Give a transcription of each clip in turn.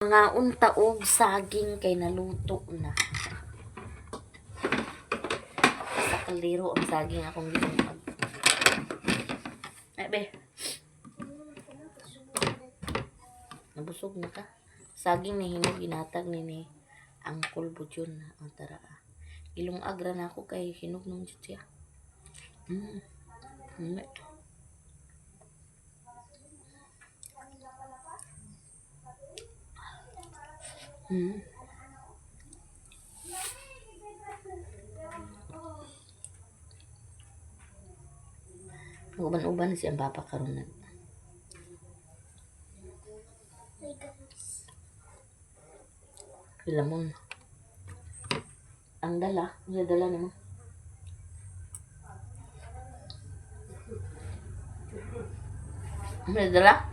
Mangaon ta og saging kay naluto na. Sa kaldero ang saging akong gilungag. Ay, be. Nabusog na ka. Saging na hinog ginatag ni Angkol Budyon na ang taraa. Gilungag ra na ako kay hinog nung jud siya. Uban-uban si ang papa karon na. Hey guys. Lamon. Ang dala, ang dala nimo. Ang dala?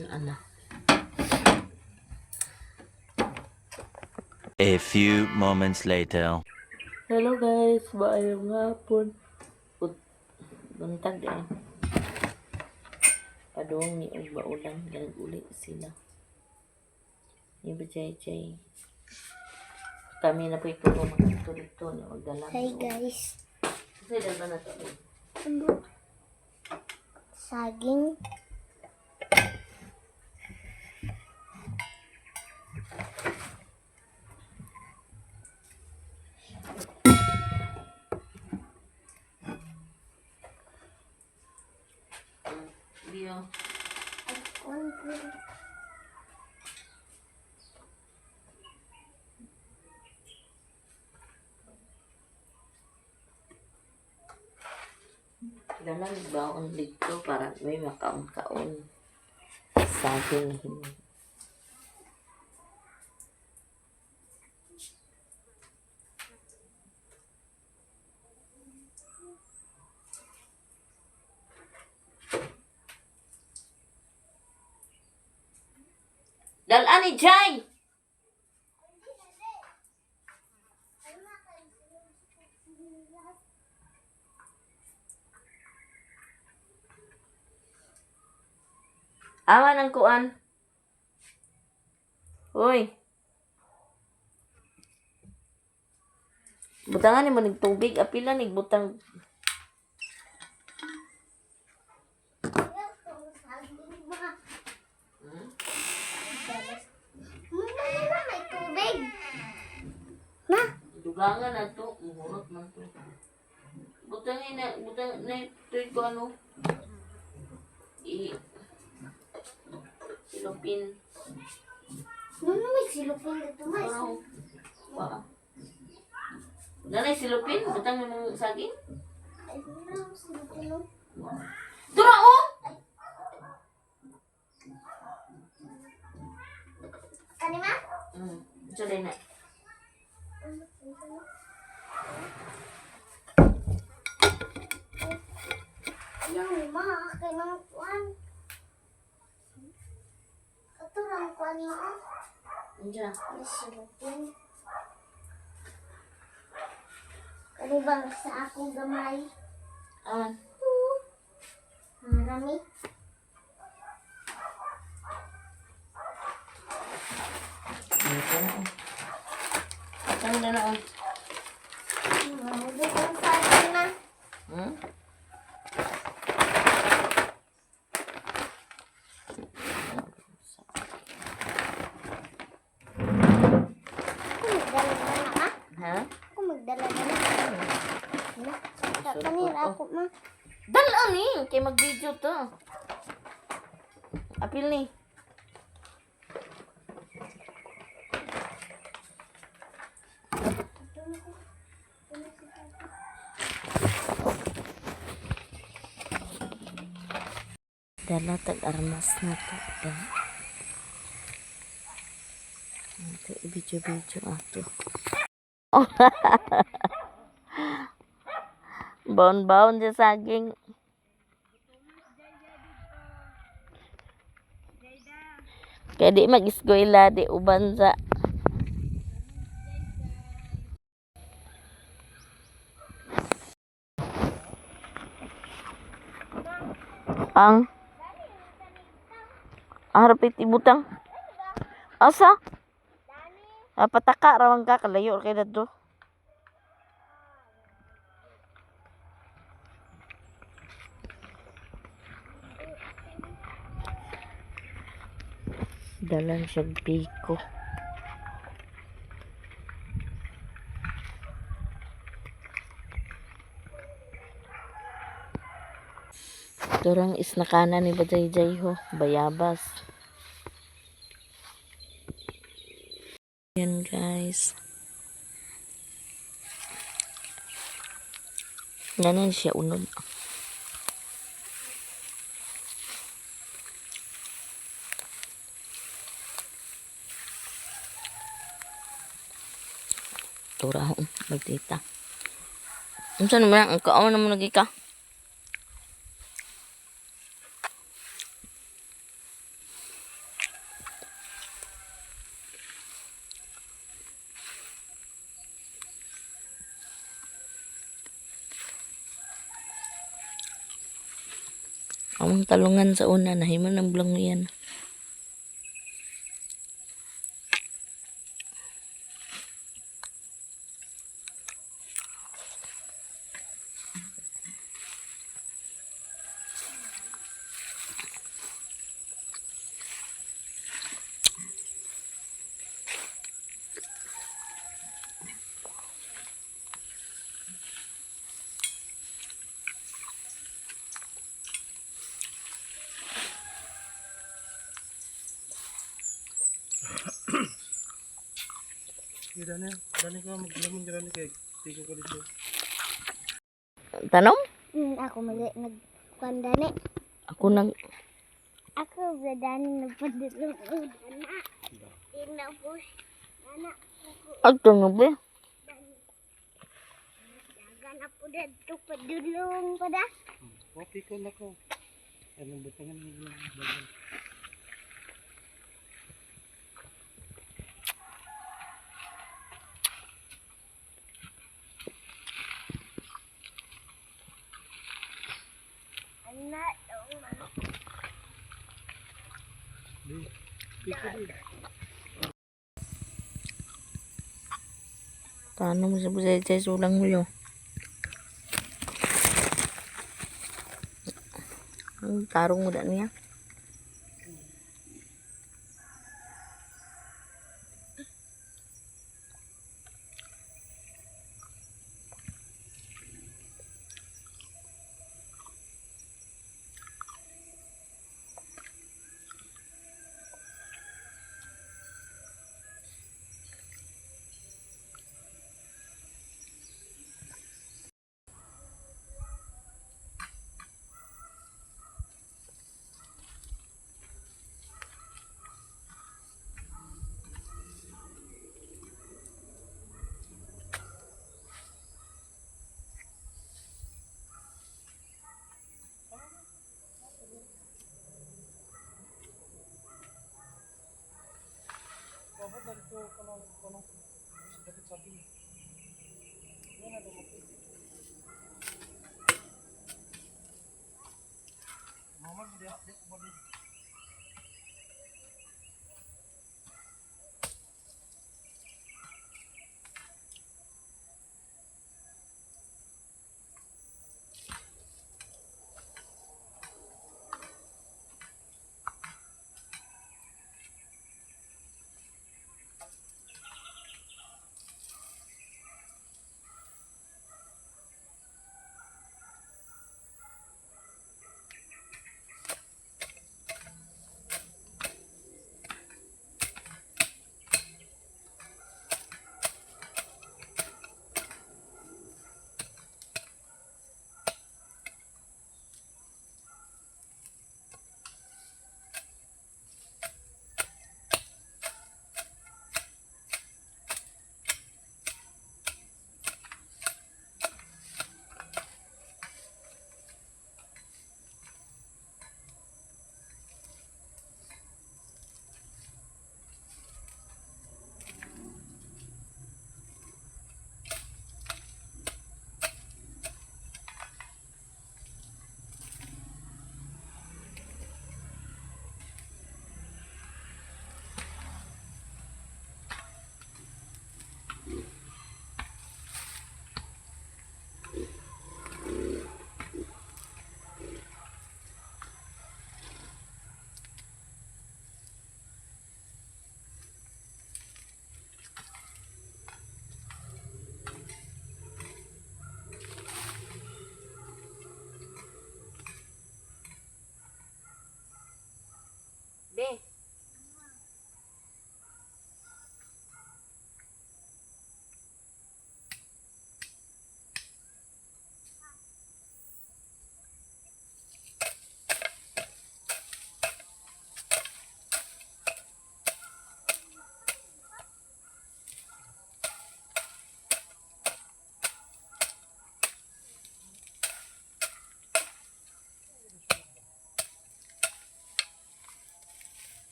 Ang ana. A few moments later. Hello guys, maayong hapon. Buntag eh. Padung ni og baulan uli sila. Yung ba chay chay. Kami na po ito mga dito ni og dala. Hey guys. Kasi dala na to. Ano? Saging. Bio. Konti. Dala ni baon dito para may makaon-kaon. Saging hinog. Dala ni Jai! Awa ng kuan. Hoy. Butangan ni mo nig tubig, apila nig butang. Mama, mama, may tubig. Ma, Dugangan na to, muhurot man to. Butang na, butang na ito'y ko ano. I silupin. mama, may silupin dito, ma. Ano? Wa. Nanay silupin, butang mo saging. Ay, wala akong silupin, no? Dura oh! Kani, ma? Sorry na. Ayaw, ma, kay nang kuan. Ito lang kuan, ma. Diyan. May silupin. Kani bang sa akong gamay? Ah, Marami. ito na oh. Butang na na oh. Mahulog ang saging na. Ako magdala na na ka? Ha? Ako magdala na na. Na, kanira ako ma. Dala ni kay mag-video to. Apil ni. Dala tag armas na to. Da. Ito, i-video-video ato. Baon-baon sa saging. Kaya di mag-eskwela, di uban sa. Ang harapit ibutang. Asa? Ah, pataka rawang ka kalayo kay dadto. Dalan siya biko. Turang isnakana ni Bajay-Jay ho, bayabas. Yan, guys. Ganan siya unod. Tura ho, magtita. Unsa naman ang kaon naman lagi ka? Among talungan sa una, nahiman ang blango yan. Dani, dani ko maglamon ka dani kay tiko ko dito. Tanom? Ako mali nagkuan dani. Ako nang Ako ba dani nagpadulong og ana. Tinapos ana Adto no be. dagan ako dadto padulong pa da. Oh, tiko na ko. Anong butangan ni bagan. Ana dong mga Tiko di. Tanom sa Bajay-Jay sulang mo yun. Ang tarong mo da niya. Abot na dito kanang kanang sa dapit sa akin. Yan na dumapit. Mama, di di ko ba di?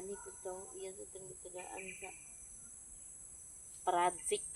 Ani po to, iya sa itong gitagaan sa project.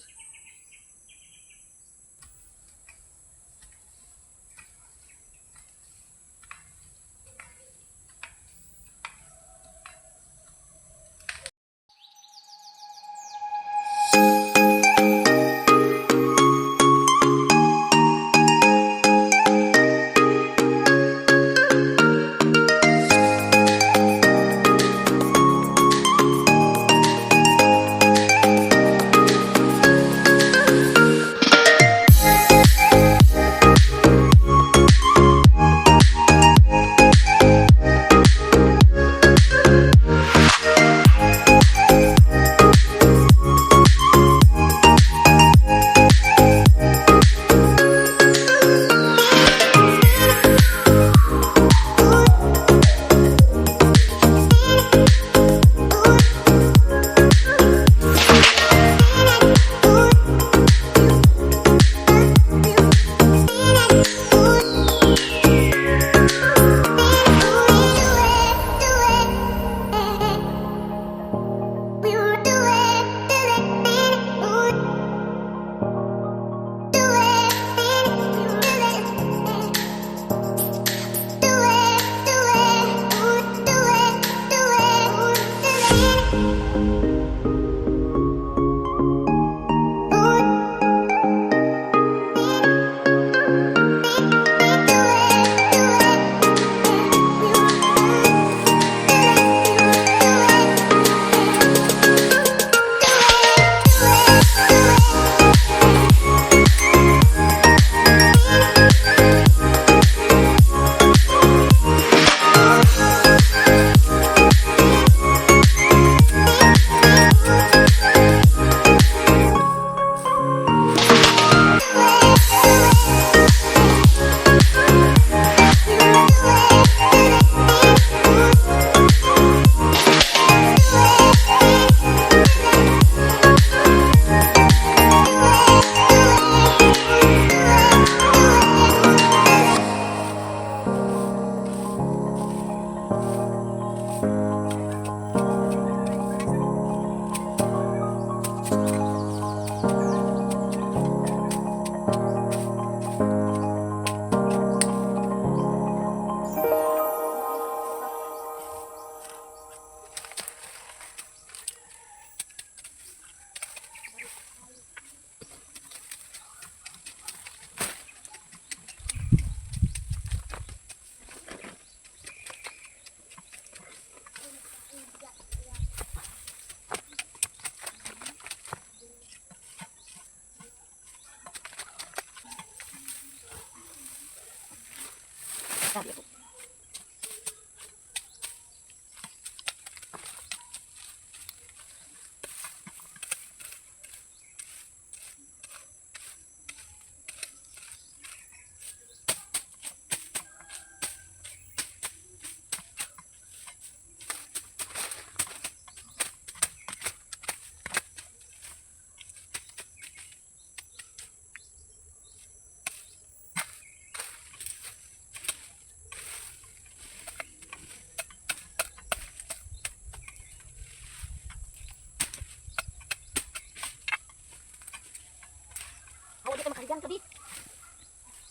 Hawa di ka makaligan ka, bi.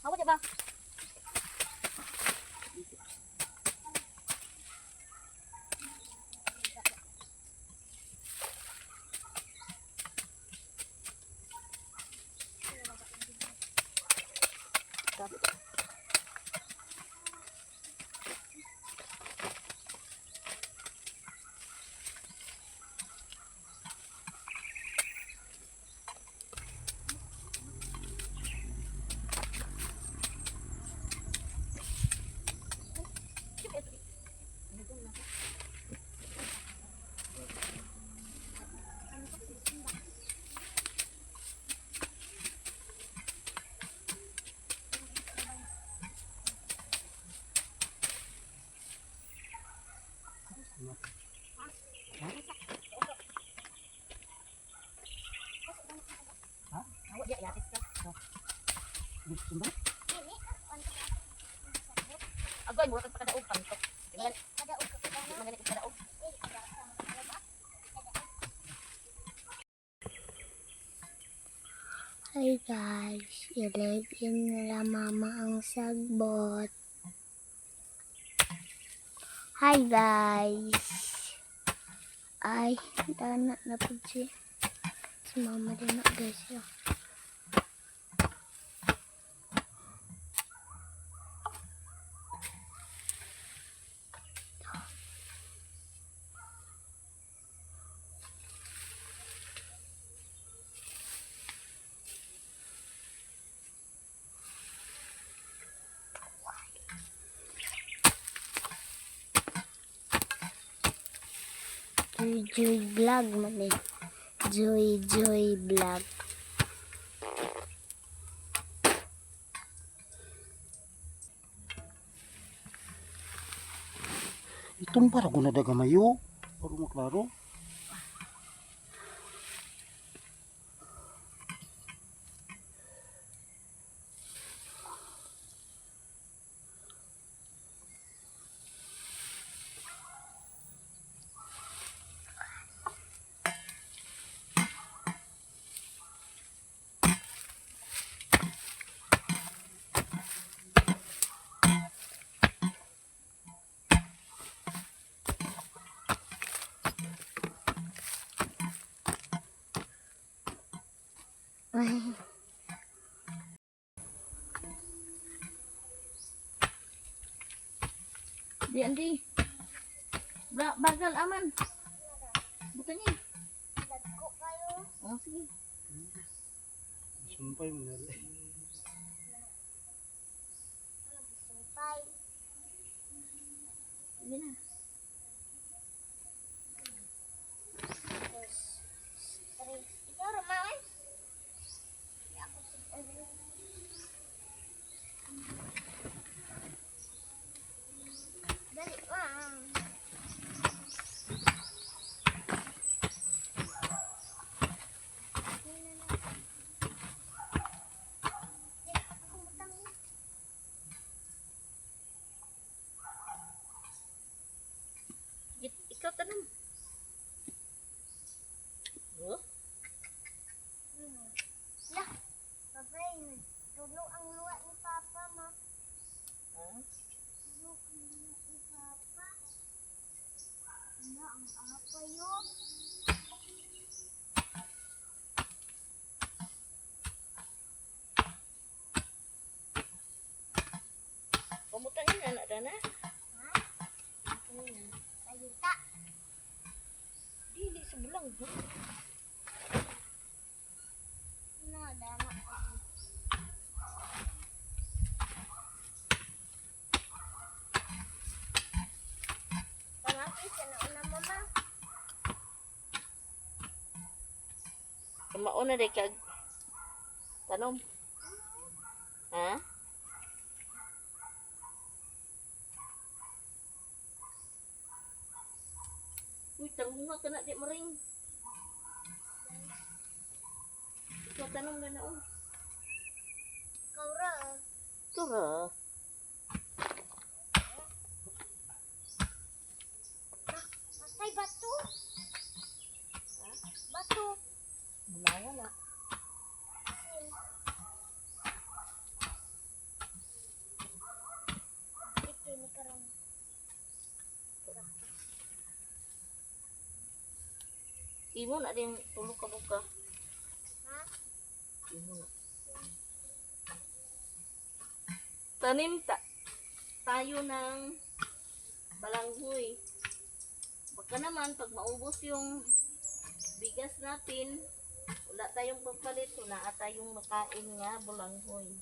Hawa di ba? Hawa di, yatis ka. Agoy, mura kag pakadaog pantok. Di man gani kag padaog. Hi guys, i-live in nila mama ang sagbot. Hi guys. Ay, dana na po si mama din na guys. Yo. Joy Joy Vlog man eh. Joy Joy Vlog. Itong para ko na dagamayo. Para maklaro. Di, andi. Bagal aman. Bukan niya. Dagko kayo. Oh, sige. Sumpay mo na. Sumpay. Sige na. Dos, tres. Ikaw rumawan? Dali, ma. Ikaw tanong. Oh? Lah, papay, tulo ang luwa ni Papa, ma. Ha? Tulo ang luwa ni Papa. Ano ang apa yun? Pamutangin na na dana. Ha? Pamutangin na. Sayuta. Dili sa bulang. Ha? No, dana. Pangaki sa nauna, mama. Mauna day kag tanom. Ha? Uy, tarunga ka na di maring. Ikaw tanom na na oh. Ikaw ra. Ikaw ra. Patay bato. Bato. Wala wala. Ito ni karon. Imo na din tulo ka buka. Ha? Imo na. Tanim tayo ng balanghoy. Baka naman pag maubos yung bigas natin, wala tayong pampalit, wala tayong makain nga balanghoy.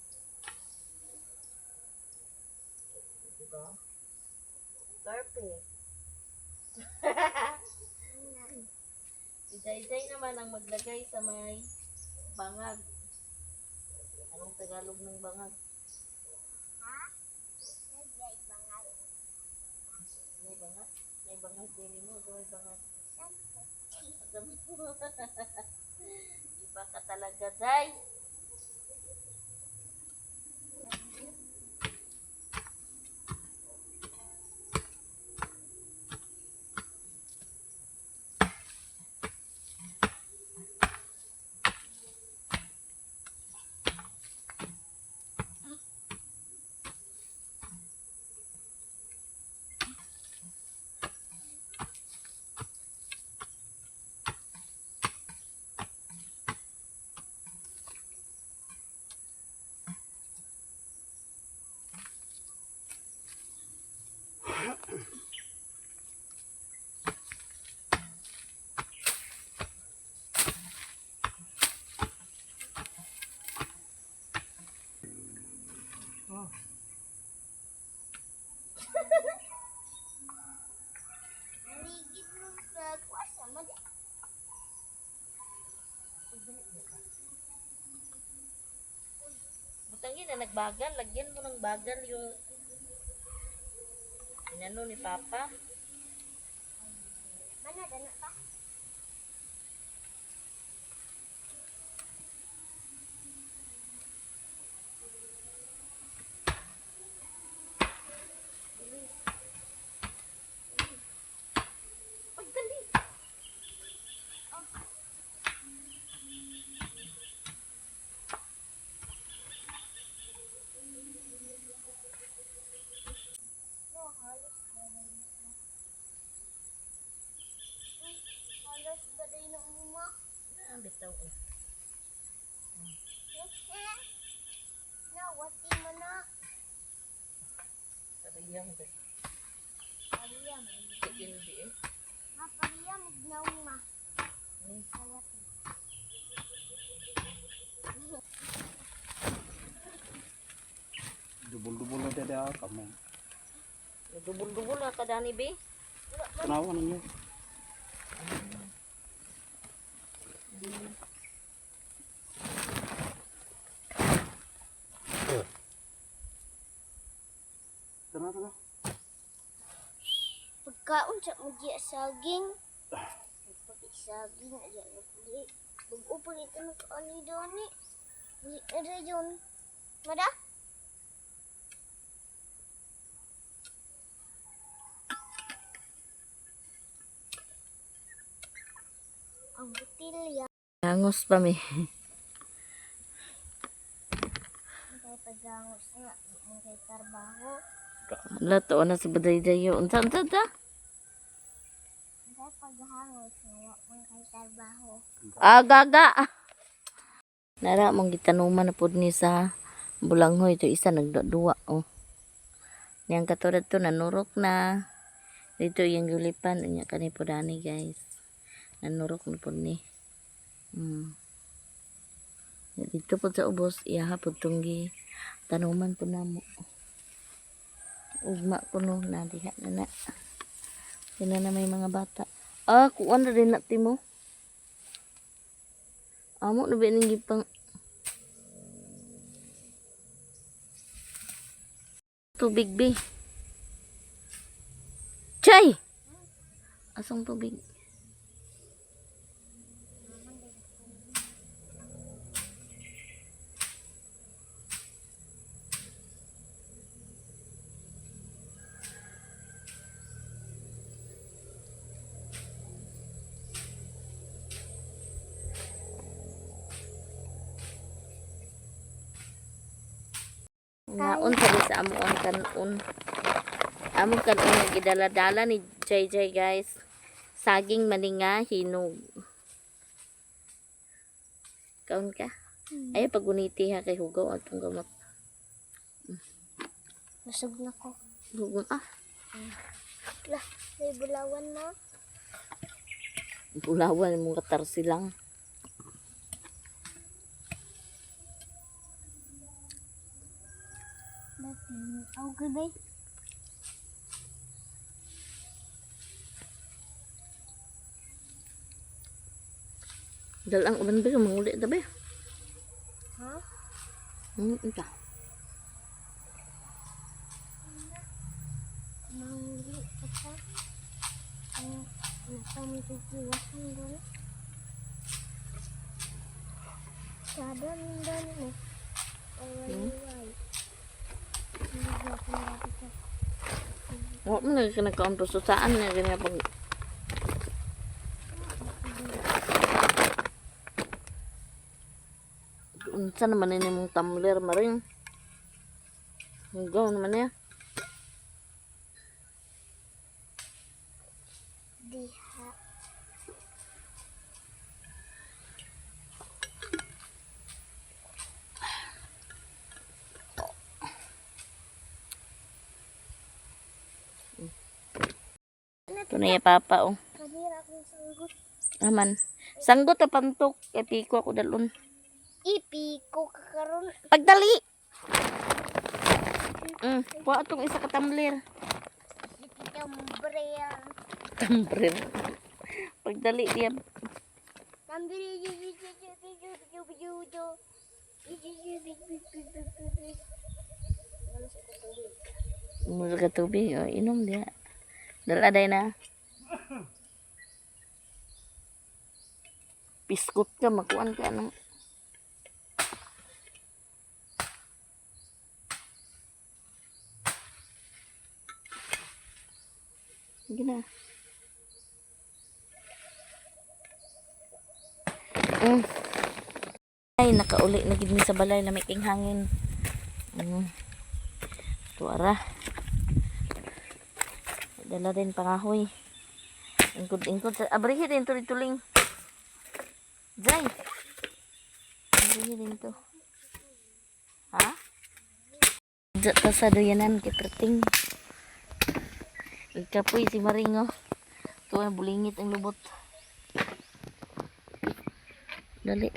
Diba? Perfect. Si Jai naman ang maglagay sa may bangag. Anong Tagalog ng bangag? Ha? Nagyay bangal. May bangag? May bangag din mo. May bangag. Sampo. Iba ka talaga, Jai. Butangin na nagbagal. Lagyan mo ng bagal yung inano ni Papa. Mana dana pa? Pagdali. No, halos ba na. Halos ba na uma? Ah, bitaw eh. Na, wati man na. Pariyang ba? Pariya man. Hindi eh. Ha, pariya magnaong ma. Awati. Dubol-dubol na dada kamo. Dubol-dubol na ka, Dani, be. Tanawa ninyo. Tanawa, tanawa. Pagkaon sa mo di saging. Pagkisaging, ayan na puli. Bag-o pa ito ng kaani doni. Di na yun. Mada? Ang butilya. Angos pa mi. Ang kay pagangos nga. Ang kay trabaho. Ala, tuon na si Badaydayo. Unsa, unsa, unsa? Ang kay paghangos nga. Wa man kay trabaho. Agaga! Nara, mong gitanuman na pod ni sa bulanghoy. Ito isa, nagduwa. Oh. Niyang katulad to, nanurok na. Dito yung gulipan. Unya kani po dani, guys. Nanurok na pod ni. Dito po sa ubos, iyaha po tunggi. Tanuman po na mo. Ugma ko no, nadiha na na. Yan na na may mga bata. Ah, kuwan na rin natin mo. Amo na ba ning gipang tubig be. Chay! Asang tubig? Naon sa sa amo ang kanon. Among kanon nga gidala-dala ni Jay Jay, guys. Saging maninga hinog. Kaon ka? Ay paguniti ha kay hugaw atong gamot. Busog na ko. Hugaw ah. Lah, may bulawan na. Bulawan mong katarsi lang. Okay ba? Dalang uban ba manguli ta ba? Ha? Ita. Manguli pa siya. Ang nasa mo doon. Sada mindan mo. Away-away. Hindi ko ako malapit sa Wa mo na kinakaon to saan na ganyan pag Unsa naman ini mong tumbler maring? Hugaw naman niya. diha. Ito na ya papa oh. Kanira akong sanggot. Aman. Sanggot na pantok. Kay piko ako dalon. Ipiko ka karon. Pagdali! Kuha itong isa ka tumbler. Tumbler. Tumbler. Pagdali diya. Tumbler. Mura ka tubig. O, inom diha. Dala day na. Piskot ka, makuan ka ng. Sige na. Ay, nakauli na gid mi sa balay na may king hangin. Tuara. Dala din pangahoy. Ingkod-ingkod. Abrihi din to tuling. Zay. Abrihi din to. Ha? Diya ta sa duyanan kay perting. Ikapoy si Maringo. Tuwa bulingit ang lubot. Dali.